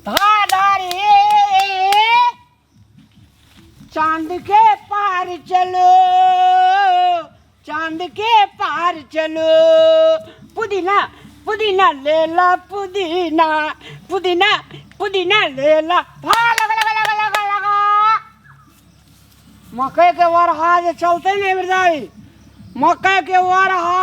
धार ए, चांद के पार चलो, चांद के पार चलो। पुदीना पुदीना लेला, पुदीना पुदीना पुदीना लेला। धा लगा लगा लगा लगा लगा। मकई के वरहा जे चलते ने वृदाई, मकई के वरहा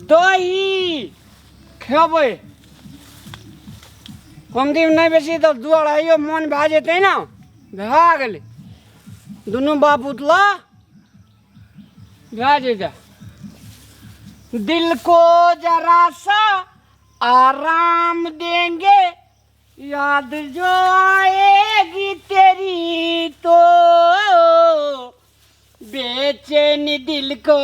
दही खेबै। कम दिन नहि बेसी तऽ दू अढ़ाइयो मन भए जेतै ने, भए गेलै। दुनू बाप उतला भए जेतै। दिल को जरा सा आराम देंगे, याद जो आएगी तेरी तो बेचैन दिल को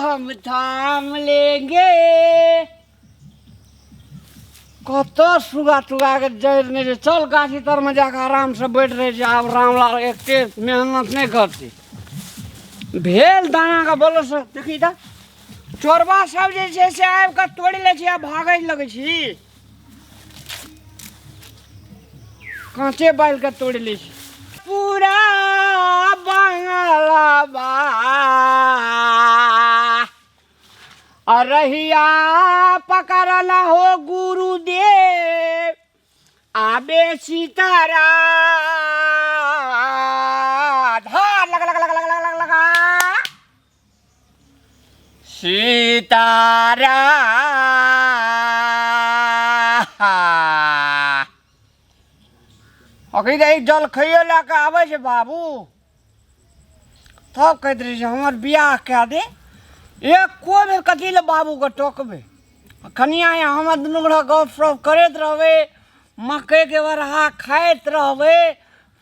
हम थाम लेंगे। कतऽ सुगा तुगा के जड़ि नहि छै। चल गाछी तरमे जाकऽ आरामसँ बैठ रहै छै। आब रामलाल एते मेहनत नहि करतै। भेल दानाके बोलसँ देखी तऽ चोरबा सब जे छै से आबि कऽ तोड़ि लै छै आ भागै लगै छी। काँचे बालि कऽ तोड़ि लै छै। पूरा बंगला बा रहिया पकड़ल हो गुरुदेव आबे सीतारा। धार लग लग लग लग लग लग लगा सीतारा। अखन तऽ ई जलखैयो लए कऽ आबै छै बाबू, तब कहैत रहै छै हमर बियाह कए दे। एको बेर कथी लए बाबूके टोकबै? कनिया हमर दुनू गोटा गप सप करैत रहबै, मकइके बरहा खाइत रहबै,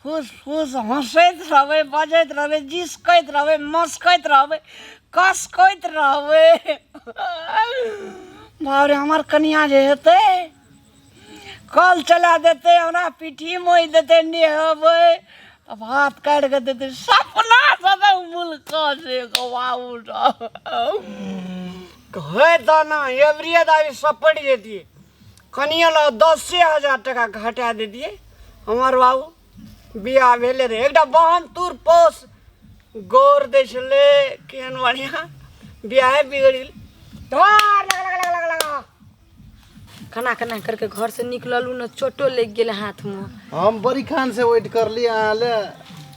फूस फूस हँसैत रहबै, बजैत रहबै, जिसकैत रहबै, मस्कैत रहबै, कसकैत रहबै। बाप रे, हमर कनिया जे हेतै कल चला देतै, हमरा पीठी मोहि देतै, नेहबै तऽ भात काटि कऽ देतै। सपना सदा मुल्क से बाबू कहै तऽ ना एवरिए दाबी सपटि जैतियै। कनिए लग 10,000 टाका घटा दैतियै। हमर बाबू बियाह भेले रहै, एकटा बहन तूर पोस गौर दै छलै, केहन बढ़िआँ। बियाहे बिगड़ि गेल। धर लग लग लग लग लग। केना केना करके घर से निकललू ने, चोटो लागि गेल हाथ में। हम बड़ी खान से वेट करली अहाँ ले,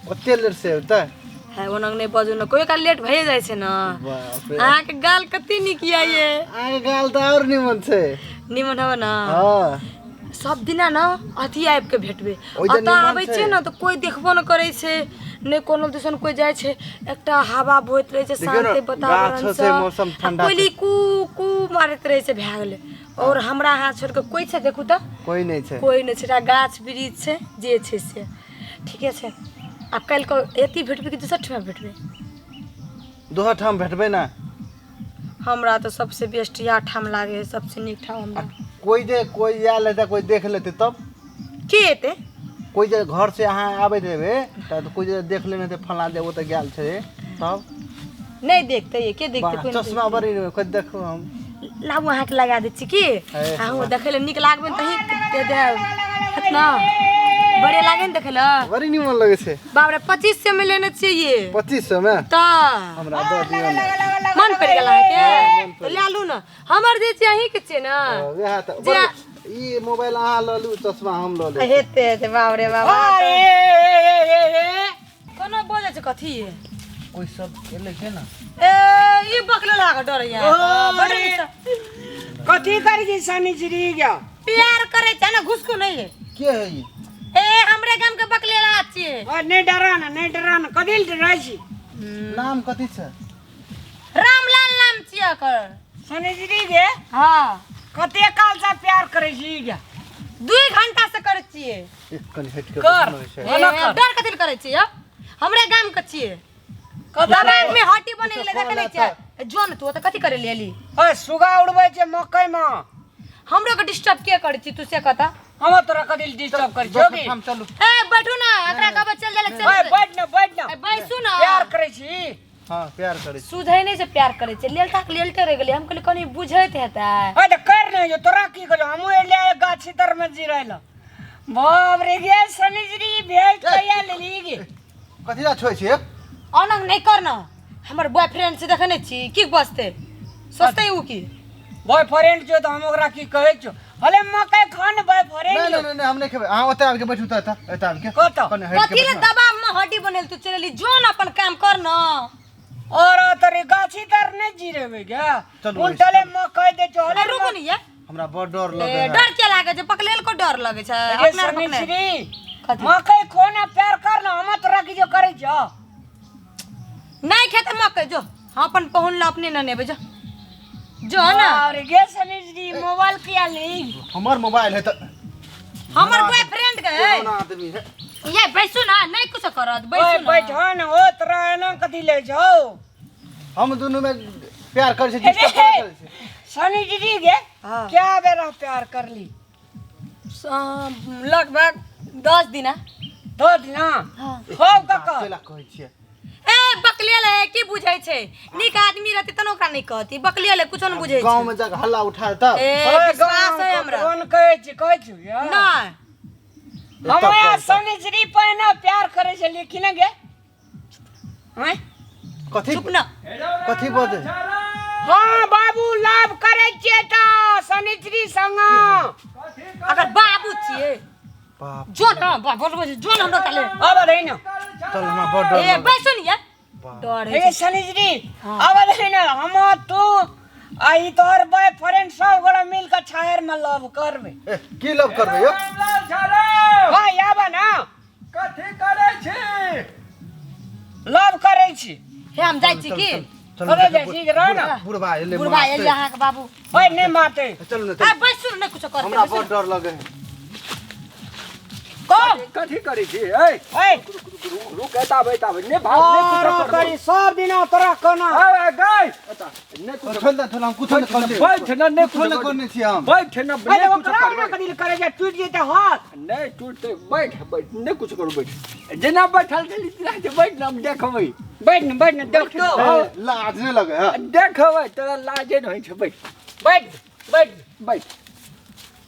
ओते लेट से होतै? है ओना नहि बजू ने, कोई काल लेट भए जाइ छै ने। बाप रे, अहाँके गाल कते नीक यऽ ये। अहाँके गाल तऽ आओर निमन छै। निमन हव ने? हँ। सब दिना ने अथी आबि के भेटबै। ओहि जे एतऽ निमन आबै छै। छियै ने तऽ कोइ देखबो नहि करै छै, नहि कोनो दिसन कोइ जाइ छै। एकटा हवा बहैत रहै छै, देखियौ ने, शान्ति वातावरण गाछो छै, मौसम ठंडा छै। कोयली कू कू मारैत रहै छै। भए गेलै। और हमरा हाथ छोड़ि कऽ कोइ छै? देखू तऽ कोइ नहि छै, कोइ नहि छै। एकटा गाछ वृक्ष छै, जे छै से ठीके छै। आब काल्हि कऽ एती भेटबै कि दोसर ठमा भेटबै? दोसर ठाम भेटबै ने। हमरा तऽ सबसे बेस्ट इएह ठाम लागै है, सबसे नीक ठाम हमरा। कोइ जे कोइ आयल हेतै, कोइ देख लेतै तब के एतै? कोइ जे घर से अहाँ आबैत हेबै तऽ कोइ जे देख लेने हेतै, फलाँ जे ओतऽ गेल छै तब? नहि देखतै ये, के देखतै? वाह, कोइ नहि। चश्मा बड़ी कोइ देखू हम। लाबू, अहाँके लगा दै छी की। हे, अहूँ देखै लए नीक लागबै ने तही दे देब। हैत ने बढ़िया लागे ने देखै लए? बड़ी निमन लगै छै। बाप रे, 2500 में लेने छियै ये। 2500 मे? तऽ हमरा दऽ दियौ ने। मन पड़ि गेल अहाँके तऽ लए लू ने। हमर जे छियै अहीँके छियै ने। वएह तऽ। ई मोबाइल अहाँ लऽ लू, चश्मा हम लऽ लेब। हेतै हेतै। बाप रे बाप, अरे कोना बजै छै? कथी कोइ सब एलै छै ने? ए, ई बकले लाग डर या बड़ नीक। कथी करै छी शनिचरी गया? प्यार करै छै ने, घुसकू नहीं है। के है ई? ए, हमरे गाम के बकलेला छियै। ओए, नहि डरा ने, नहि डरा ने। कथी लए डराइ छी? नाम कथी छै? रामलाल नाम छियै ओकर। शनिचरी गे। हाँ। कते काल से प्यार करै छी गया? 2 घंटा से करै छियै। एक कनि हटि कऽ कर। बैठना छै। ए, डर कथी लए करै छियै? हमरे गाम के छियै। दबान में हटी बने गेलै, देखै नहि छियै? जो ने तू ओतऽ कथी करै ले एली? ओए, सुगा उड़बै छै मकई में। हमरो के डिस्टर्ब के करै छी तू से कता? हम तोरा कथी लए डिस्टर्ब करै छियौ की? हम चलू। ए, बैठू ना, एकरा कहबै चल जाय ले, चल। ओए, बैठ ने, बैठ ने। ए, बैसू ना। प्यार करै छी? हाँ, प्यार करै छी। सुझै नहि छै प्यार करै छै। लेलटा के लेलटे रहि गेलै। हम कहलियै कनि बुझैत हेतै। ओए तऽ कर नहि जो, तोरा की कहलौ? हमहूँ एलियै गाछी तर में जिरै लए। बाप रे गे सनिजरी भेज कहिया लेली गे कथी ला छोइ छियै अनंग नहीं कर ना हमर बॉयफ्रेंड से देखने छी की बसते सोचते उ की बॉयफ्रेंड जो तो हम ओकरा की कहै छो भले मकई खान नहीं बॉयफ्रेंड नहीं नहीं हम नहीं खेबै अहाँ ओतऽ आबि के बैठू तऽ एतऽ एतऽ आबि के कतऽ? कने हटि के कथी ले बैठू ना। दबा में हड्डी बनेल तू चलेली जोन अपन काम कर ना और तोरे गाछी तर नहीं जीरेबे गे चलू, उनटले मकई दे छो अरे रुकू नहीं ये हमरा बड़ डर ए, लगे है डर के लागे छै पकड़ेल को डर लगे छै गे अपना आर पकड़े सनिजरी कथी? मकई खोना प्यार कर ना हम तोरा की जो करै छो नहीं खेते मकई जो हम अपन पहुन ला अपने न नेबे जो जो ना और गे सनिजरी मोबाइल किया ली हमर मोबाइल है तऽ हमर बॉयफ्रेंड के है कोना आदमी है ये बैसू ना नहीं कुछ करत ओए बैसू ना बैठन हो तोरा एना कथी ले छौ हम दुनू में प्यार करै छै डिस्टर्ब करै छै सनिजरी गे हाँ। क्या बेरा प्यार कर ली लगभग 10 दिन दो दिना हाँ। हो काका केला कहै छियै ए बकलियल है की बुझै छै नीक आदमी रहती तन ओकरा नहीं कहती बकलियल है कुछो नहीं बुझै गाँव छै में जाके हल्ला उठा तब ए ओए विश्वास है हमरा कोन कहै छी कहै छी यार नहीं हमरा सनिजरी पहिना प्यार करै छै लेकिन गे हैं कथी चुप ना कथी बजे हाँ बाबू लाभ करै छियै तऽ सनिचरी संग अगर बाबू छियै बाप जो ना बोलबै छै, जो ना हमरा ताले अब रही न चल हमरा बड़ डर ए लगे बैसो नि यार बाप। डर है हे सनिचरी अब रही न हम तू आ ई तोहर बॉयफ्रेंड सब गोरा मिल के छायर में लव करबे ए की लव करबै यौ हाँ आब ना कथी करै छी लव करै छी हे हम जाइ छी की चल अरे जाइ छी रह ना बुढ़बा एलै बुढ़बा मारतै। एलियै अहाँके बाबू ओए नहि मारतै चलू ने आ चलू बैसू ने कुछो करतै हमरा बैसू बड़ ने। डर लगे है कब कथी करै छी ए ए रुक एता आबै एता आबै ने भाग ने और कुछो करबो। करी सब दिन तोरा कोना ए गई एता ने कुछो छोड़ दे छोड़ हम कुछो नहि करने बैठ न ने कुछो नहि करने छी हम बैठ न अरे ने कुछो ओकरा ना करबै कदी करे जा टूट जेते हाथ नहि टूटतै बैठ बैठ नहि कुछो करू बैठ जेना बैठल छली तेना जे बैठ न हम देखबै बैठ न बैठ न देख तो ए, लाज नहि लगे है देखबै तोरा लाजे नहि होइ छै बैठ बैठ बैठ बैठ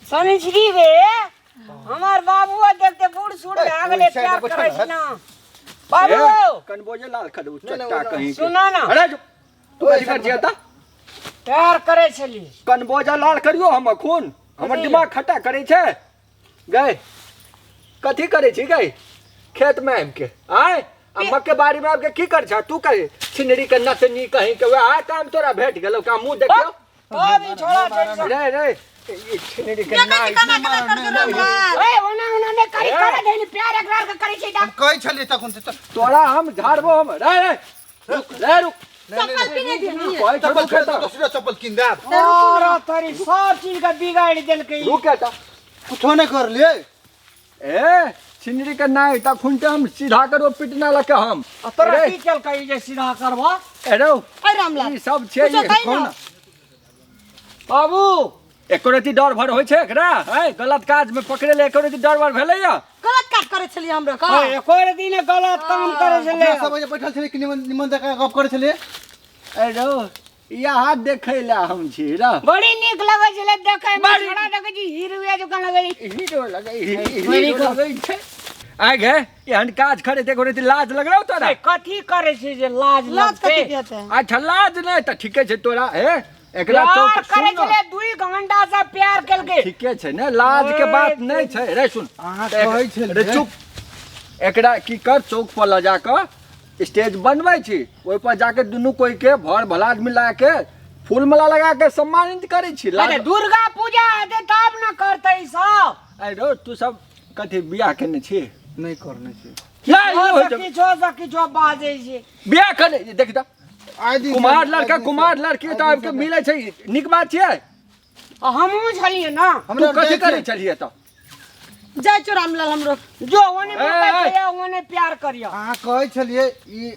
सनिश्री रे हमार बाबू देखते बूढ़ सूढ़ ए, भए गेलै ओहि साइड प्यार बैठल करै छै है। ना बाबू कनबोजे लाल खदू नहीं, चट्टा नहीं, कहीं के। सुना ना। अरे जो तू ओहि कथी कर साइड छियै तऽ प्यार करै छली कनबोजा लाल करियो हम खून हमर कथी? दिमाग खट्टा करै छै गए कथी करै छी गए खेत में आबि के आय आ मक्के बाड़ी में आबि के की कर छ तू कहे छिनरी के नचनी कहीं के वएह काम तोरा भेट गेलौ का मुंह देखियो तब ई छोड़ा छै रे रे ई छिनरी के देखै छी नाइ केना केना कर दे रामलाल ए ओना ओना नहि करी ए। करे देनी प्यार एकरा आर के करै छै हम कहै छलियै तखन से चल तोरा हम झाड़बो हम रे रे रुक रे रुक चप्पल पिन्हे दिही कहै छौ चप्पल रुक एतऽ। दोसरो चप्पल कीन देब और तोरी सब चीज के बिगाड़ देलकै ई। रुक एतऽ। कुछो नहि करलियै ए छिनरी के नाइ त खुनते हम सीधा करो पिटना लके हम आ तोरा रे, की केलकै ई जे सीधा करबो ए रौ अरे रामलाल ई सब छै कुछो ई, कही कौन ना। बाबू एको रति डर भर होइ छै एकरा है गलत काज में पकड़े ले एको रति डर भर भेलैया गलत काज करै छलियै हमरा का ओए, एको दिन गलत काम करै छलै अपना सब जे बैठल छलियै कि निमन निमन जकाँ गप करै छलियै ए रौ यहाँ देखै लए हम छी रौ बड़ी नीक लगै छलै देखै मे बड़ी- छोड़ा देखै छी हीरो जकाँ लगै छै। हीरो लगै हीरो लगै छै आइ गे एहन काज करे देखो रे लाज लगलौ तोरा ए, कथी करै छी जे लाज लाज लगतै कथी के हेतै अच्छा लाज नहि तऽ ठीके छै तोरा हे एकरा प्यार चौक करै सुन न। छलै 2 घंटा से प्यार केलकै ठीके छै ने लाज के बात नहि छै रे सुन अहाँ तऽ कहै छलियै। रे चुप एकरा की कर चौक पर लऽ जाकऽ स्टेज बनबै छी ओहि पर जाके दुनू कोई के भर भला आदमी ला के फूल माला लगा के सम्मानित करै छी अरे दुर्गा पूजा हेतै तब ने करतै ई सब अरे रौ तू सब कथी बियाह केने छी नहि करने छी नहि, ई होइ छै। किछो से किछो बाजै छै बियाह केने देख तऽ आइ दिन कुमार लड़का कुमार लड़की तऽ आबि के मिलै छै नीक बात छियै आ हमहूँ छलियै ने तू कथी करै छलियै तऽ जाइ छौ रामलाल हमरो जो ओने ए, मकई ए। खइया ओने प्यार करिया अहाँ कहै छलियै ई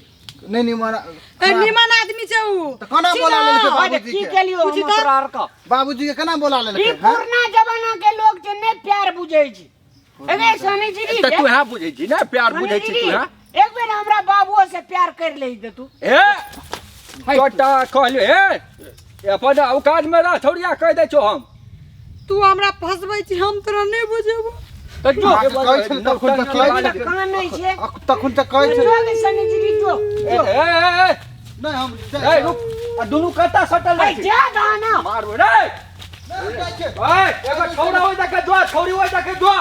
नहि निमन ए निमन आदमी छै उ तऽ कोना बोला लेलकै अरे बाबूजी की के केलियो हम पूछी तऽ? तोरा आर के बाबूजी के केना बोला ई लेलकै हँ? पुरना जमाना के लोग जे नहि प्यार बुझै छै अरे सोनी जी तऽ तू इएह बुझै छी ने प्यार बुझै छी तू इएह एक बेर हमरा बाबुओ से प्यार कर ले दे तू ए तोटा कहलियो ए अपन औकात में रह थोड़िया कहि दै छौ हम तू हमरा फसबै छी हम तोरा नहि बुझेबो जो अहाँके कहै छलै तखन तऽ कहै छलै कानै छै तखन तऽ कहै छलै जो गे सनिजरी जो ए ए ए नहि हम ए रुक आ दुनू कत्ता सटल ए रहै छै जा दाना मारू रे जाइ छियै। ए एगो छौड़ा होय जाके दो छौड़ी होय जाके दो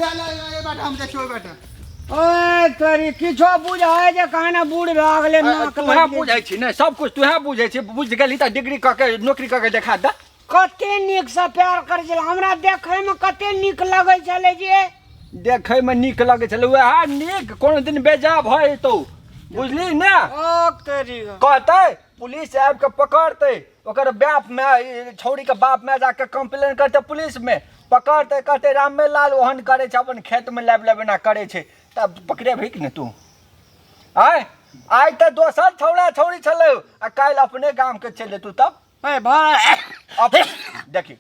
ले ले ए बाटे हम जाइ छियै ओहि बाटे ओए तोरी किछो बुझाय जे कहना बूढ़ भए गेलै नाक तूहे लागि गेलै। बुझै छी ने सब कुछ तूहे बुझै छी बुझ गेली तऽ डिग्री कऽ के नौकरी कऽ के देखा दे कते नीकसँ प्यार करै छलै हमरा देखैमे कते नीक लगै छलै जे देखैमे नीक लगै छलै वएह नीक कोनो दिन बेजा भऽ जेतौ बुझली ने ओ तोरी कहतै पुलिस आबि कऽ पकड़तै ओकर बाप माय छौड़ीके बाप माय जाके कम्प्लेन करतै पुलिसमे पकड़तै कहतै रामे लाल ओहन करै छै अपन खेतमे लाबि लाबि एना करै छै तब पकड़ेबही कि नहि तू आय आइ तऽ दोसर छौड़ा छौड़ी छलै आ काल्हि अपने गामके चलि जेतौ तब ए भाय देखी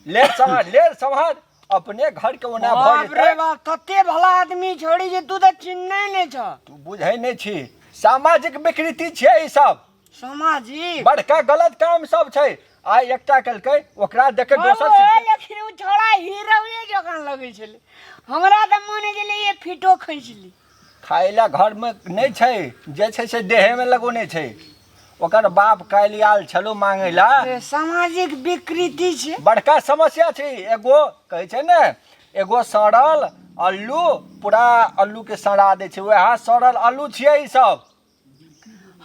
ले सम्हार ले सम्हार अपने घर के ओना भऽ बाप रे जेतै बाप तते भला आदमी छोड़ी जे तू तऽ चिन्है नहि छ तू बुझै नहि छी सामाजिक विकृति छियै ई सब सामाजिक बड़का गलत काम सब छै आइ एकटा केलकै ओकरा देख के दोसर बाबू, सीखतै। लेकिन ओ छोड़ा हीरोए जकाँ लगै छलै हमरा तऽ मन होइ छलै ये फिटो खींच ली खाय लए घरमे नहि छै जे छै से देहेमे लगौने छै ओकर बाप काल्हि आयल छलो मांगै लए ए, सामाजिक विकृति छै बड़का समस्या छै एगो कहै छै ने एगो सड़ल अल्लू पूरा अल्लूके सड़ा दै छै वएह सड़ल अल्लू छियै ई सब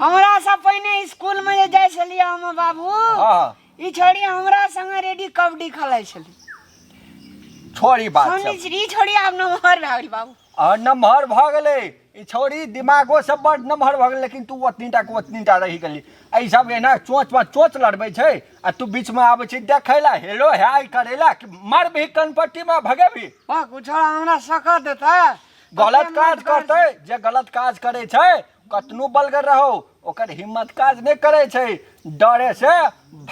हमरा सब पहिने स्कूल में जे जाइ छलियै हम बाबू हँ ई छोड़ी हमरा संगे रेडी कबड्डी खेलाइ छलै छोड़ ई बात सब सोनी ई छोड़ी आब नमहर भए गेल बाबू आ नमहर भऽ गेलै ई छौड़ी दिमागो सब बड़ नमहर भऽ गेलै लेकिन तू ओतनी टा के ओतनी टा रहि गेली एहि सब एना चोच पर चोच लड़बै छै आ तू बीचमे आबै छै देखै ला हेलो हाय करै ला कि मारबही कनपट्टीमे भगेबही वाह कुछो हमरा सकत देतै गलत काज करतै जे गलत काज करै छै कतनो बलगर रहो ओकर हिम्मत काज नहि करै छै डरे से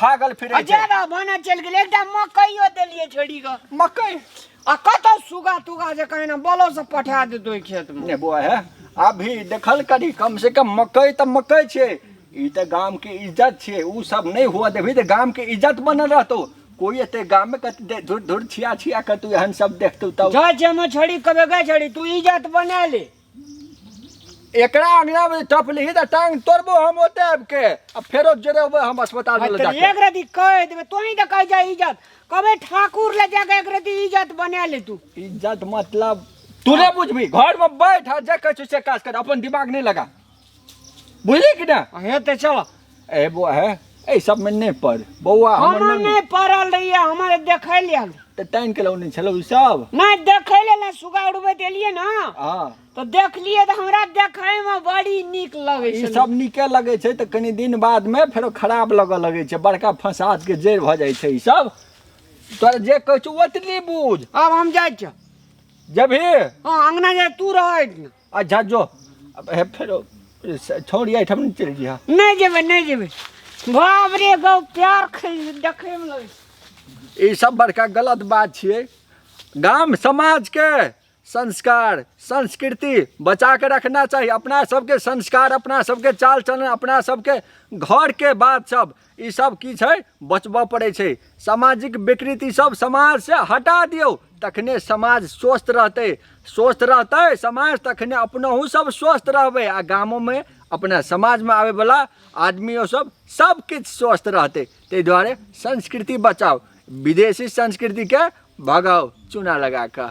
भागल फिरै छै ज्यादा बना चलि गेलै एकटा मकइयो देलियै छोड़ी कऽ मकई आ कतौ सुगा तुगा जे कहीं ना बलो से पठा देतौ ओहि खेत में ने बौआ है अभी देखल करी कम से कम मकई तऽ मकई छै ई तऽ गाम के इज्जत छै उ सब नहि हुआ देबही तऽ गाम के इज्जत बनल रहतौ कोई एते गाम में कत धुर धुर छिया छिया कर तू एहन सब देखतौ तब जा जे में छोड़ी कबे गए छोड़ी तू इज्जत बना ले एकरा अंगना में टप लिही तऽ टांग तोड़बो हम ओते आबि के आ फेरो जरेबो हम अस्पताल में ले जाके एक रति कह देबे तू ही तऽ कह जा इज्जत कबे ठाकुर ले जाके एक रति इज्जत बना ले तू इज्जत मतलब तू नहीं बुझबी घर में बैठ आ जे कहै छौ से काज कर अपन दिमाग नहीं लगा बुझली कि ना हे तऽ चल ए बौआ है एहि सब में नहीं पड़ बौआ हमर हम नहीं नहीं पड़ल रहिए हमारे देखै लेल तऽ टाइन के लौने छलौ ई सब नहीं देखै लेल ना सुगा उड़बैत एलियै ना हाँ तऽ देखलियै तऽ हमरा देखै में बड़ी नीक लगै ई छलै सब नीके लगै छै तऽ कनि दिन बाद में फेरो खराब लगऽ लगै छै बड़का फसाद के जड़ि भऽ जाइ छै ई सब तोरा जे कहै छौ ओतनी बुझ आब हम जाइ छियौ जेबही हँ अंगना जाय तू रहै ने अच्छा जो अब हे फेरो छौड़ी एहिठाम नहि चलि जइहा नहि जेबै नहि जेबै बाप रे गौ प्यार देखैमे लगै छै। ई सब बड़का गलत बात छियै गाम समाजके संस्कार संस्कृति बचा के रखना चाही अपना सबके संस्कार अपना सबके चाल चलन अपना सबके घरके बात सब ई सब की छै बचबऽ पड़ै छै सामाजिक विकृति सब समाजसँ हटा दियौ तखने समाज स्वस्थ रहतै स्वस्थ रहतै समाज तखने अपनहु सब स्वस्थ रहबै आ गामोमे अपना समाजमे आबैवला आदमियो सब सब किछु स्वस्थ रहतै ताहि दुआरे संस्कृति बचाउ विदेशी संस्कृतिके भगाउ चूना लगा कऽ।